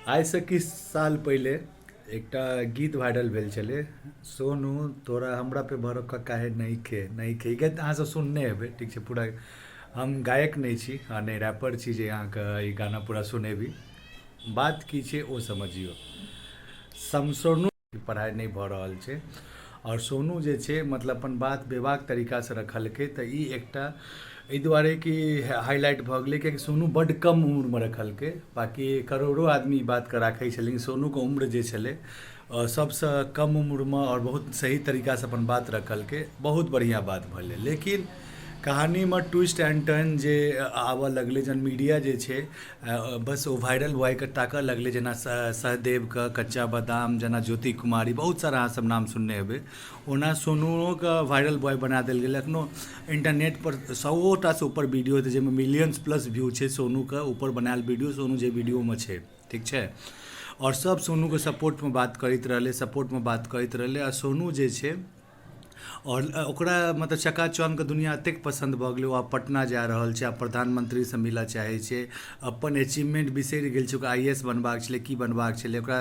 आइसँ किछु साल पहिले एकटा गीत वायरल भेल छलै, सोनू तोरा हमरा पे भरोसा काहे नइखे नइखे। ई गीत अहाँसभ सुनने हेबै, ठीक छै। पूरा हम गायक नहि छी आ नहि रैपर छी जे अहाँके ई गाना पूरा सुनेबी। बात की छै ओ समझियौ। सोनू पढ़ाइ नहि भऽ रहल छै आओर सोनू जे छै मतलब अपन बात बेबाक तरीकासँ रखलकै, तऽ ई एकटा एहि दुआरे कि हाइलाइट भऽ गेलै, कियाकि सोनू बड्ड कम उम्रमे रखलकै। बाँकी करोड़ो आदमी ई बातके राखै छै, लेकिन सोनूके उम्र जे छलै सभसँ कम उम्रमे आओर बहुत सही तरीकासँ अपन बात रखलकै। बहुत बढ़िआँ बात भेलै, लेकिन कहानीमे ट्विस्ट एंड टर्न जे आबऽ लगलै, जहन मीडिया जे छै बस ओ वायरल बॉयके ताकऽ लगलै, जेना सहदेवके कच्चा बादाम, जेना ज्योति कुमारी, बहुत सारा अहाँ सब नाम सुनने हेबै, ओना सोनूओके वायरल बॉय बना देल गेलै। एखनो इन्टरनेटपर सएओ टासँ ऊपर वीडियो हेतै जाहिमे मिलियन्स प्लस व्यू छै सोनूके ऊपर बनायल वीडियो, सोनू जे वीडियोमे छै, ठीक छै। आओर सब सोनूके सपोर्टमे बात करैत रहलै, सपोर्टमे बात करैत रहलै। आ सोनू जे छै आओर ओकरा मतलब चकाचौंधके दुनिआ एतेक पसन्द भऽ गेलै, ओ आब पटना जा रहल छै, आब प्रधानमन्त्रीसँ मिलऽ चाहै छै, अपन अचीवमेन्ट बिसरि गेल छै। ओकरा आइ ए एस बनबाक छलै, की बनबाक छलै। ओकरा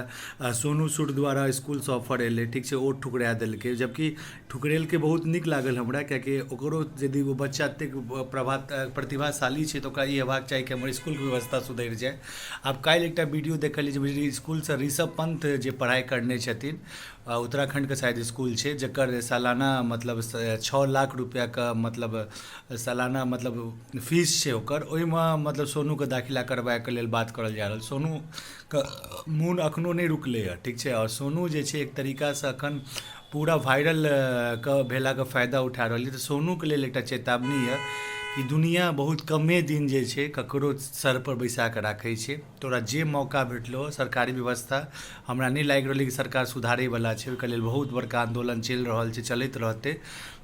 सोनू सूद द्वारा इसकुलसँ ऑफर एलै, ठीक छै, ओ ठुकरा देलकै। जबकि ठुकरेलकै बहुत नीक लागल हमरा, किएकि ओकरो यदि ओ बच्चा एतेक प्रतिभाशाली छै तऽ ओकरा ई हेबाक चाही कि हमर इसकुलके व्यवस्था सुधरि जाए। आब काल्हि एकटा वीडियो देखलियै जे इसकुलसँ ऋषभ पंत जे पढ़ाइ करने छथिन, उत्तराखण्डके शायद इसकुल छै, जकर सालाना मतलब 6 लाख रुपैआके मतलब सालाना मतलब फीस छै ओकर, ओहिमे मतलब सोनूके दाखिला करबैके लेल बात करल जा रहल। सोनूके मोन एखनो नहि रुकलैए, ठीक छै। आओर सोनू जे छै एक तरीकासँ एखन पूरा वायरल के भेलाके फायदा उठा रहल यऽ। तऽ सोनूके लेल एकटा चेतावनी यऽ कि दुनिआ बहुत कमे दिन जे छै ककरो सरपर बैसाकऽ राखै छै। तोरा जे मौका भेटलौ, सरकारी व्यवस्था हमरा नहि लागि रहल अइ कि सरकार सुधारैवला छै, ओहिके लेल बहुत बड़का आन्दोलन चलि रहल छै, चलैत रहतै।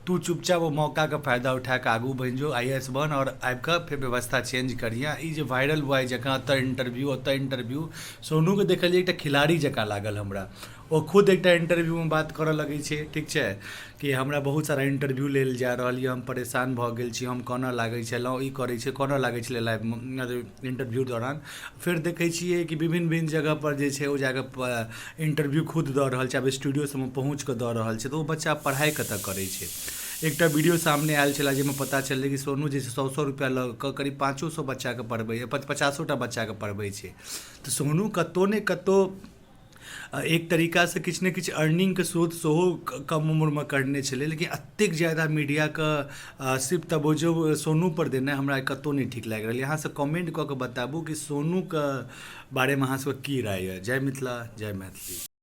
तू चुपचाप ओ मौकाके फायदा उठाकऽ आगू बनि जो, आइ ए एस बन आओर आबिकऽ फेर व्यवस्था चेंज करिहेँ। ई जे वायरल बॉय जकाँ एतऽ इंटरव्यू, ओतऽ इंटरव्यू, सोनूके देखलियै एकटा खिलाड़ी जकाँ लागल हमरा। ओ खुद एकटा इंटरव्यूमे बात करऽ लगै छै, ठीक छै, कि हमरा बहुत सारा इंटरव्यू लेल जा रहल यऽ, हम परेशान भऽ गेल छी, हम कानऽ लागै छलहुँ, ई करै छै, कानऽ लागै छलै लाइवमे इंटरव्यू दौरान। फेर देखै छियै कि विभिन्न विभिन्न जगहपर जे छै ओ जाकऽ इंटरव्यू खुद दऽ रहल छै, आब स्टूडियो सबमे पहुँच कऽ दऽ रहल छै। तऽ ओ बच्चा पढ़ाइ कतऽ करै छै? एकटा वीडियो सामने आयल छलै जाहिमे पता चललै कि सोनू जे छै सए सए रुपैआ लऽ कऽ करीब 500 बच्चाके पढ़बैए, 50 टा बच्चाके पढ़बै छै। तऽ सोनू कतहु ने कतहु एक तरीकासँ किछु ने किछु अर्निंगके स्रोत सेहो कम उम्रमे करने छलै, लेकिन एतेक ज्यादा मीडियाके सिर्फ तवज्जो सोनूपर देनाइ हमरा कतहु नहि ठीक लागि रहल यए। अहाँसभ कमेंट कऽ कऽ बताबू कि सोनूके बारेमे अहाँसभके की राय यए। जय मिथिला, जय मैथिली।